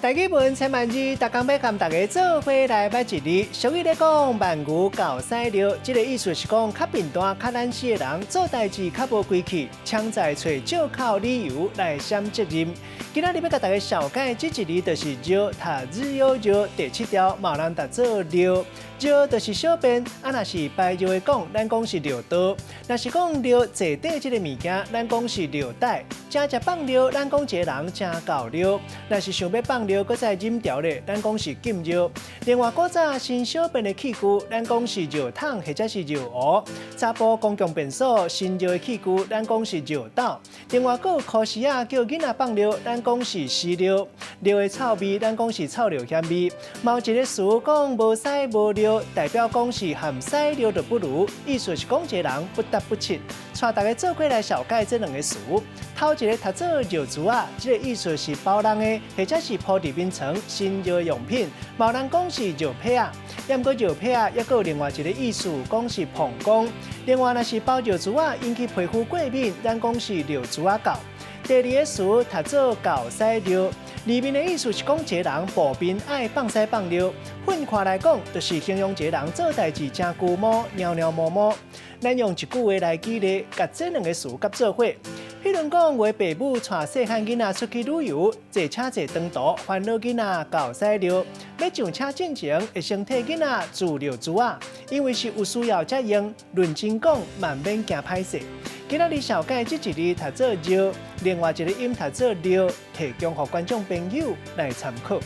台語文千萬字，逐工欲共大家做伙來捌一字。俗語咧講，慢牛猴屎尿，這个意思是講較貧惰、較懶死的人做代誌較無規氣，常在揣藉口理由來閃責任。今仔日欲共大家紹介這一字，就是尿，讀日有尿第七條，嘛有人讀做尿。尿就是小便，啊，若是排尿的講，咱講是尿道；若是講尿坐底這个物件，咱講是尿袋。誠食放尿，咱講一个人誠厚尿；若是想欲放尿，閣再忍牢咧，咱講是禁尿。另外，古早盛小便的器具，咱講是尿桶或者是尿壺。查埔公共便所盛尿的器具，咱講是尿斗。另外，閣有箍匙仔叫囡仔放尿，咱講是屎尿。尿的臭味，咱講是臭尿薟味。嘛有一个詞講無屎無尿，代表講是含屎尿都不如，意思是講一个人不得不切。帶大家做伙來紹介這兩个詞。頭一个讀做尿珠仔，這个意思是包人的，或者是鋪佇眠床盛尿用品。嘛有人講是尿被仔，毋過尿被仔，猶閣有另外一个意思，講是膀胱。另外，若是包尿珠仔引起皮膚過敏，咱講是尿珠仔猴。第二个詞讀做猴屎尿，裡面的意思是講一个人步頻愛放屎放尿。分開來講，就是形容一个人做代誌誠龜毛、貓貓毛毛。咱用一句話來舉例，共這兩个詞佮做伙。譬如講，有的爸母帶細漢囡仔出去旅遊，坐車坐長途，煩惱囡仔猴屎尿，欲上車進前會先替囡仔豎尿珠仔，因為是有需要才用，論真講嘛毋免驚歹勢。今仔日紹介這一字讀做尿，另外一个音讀做尿，提供予觀眾朋友來參考。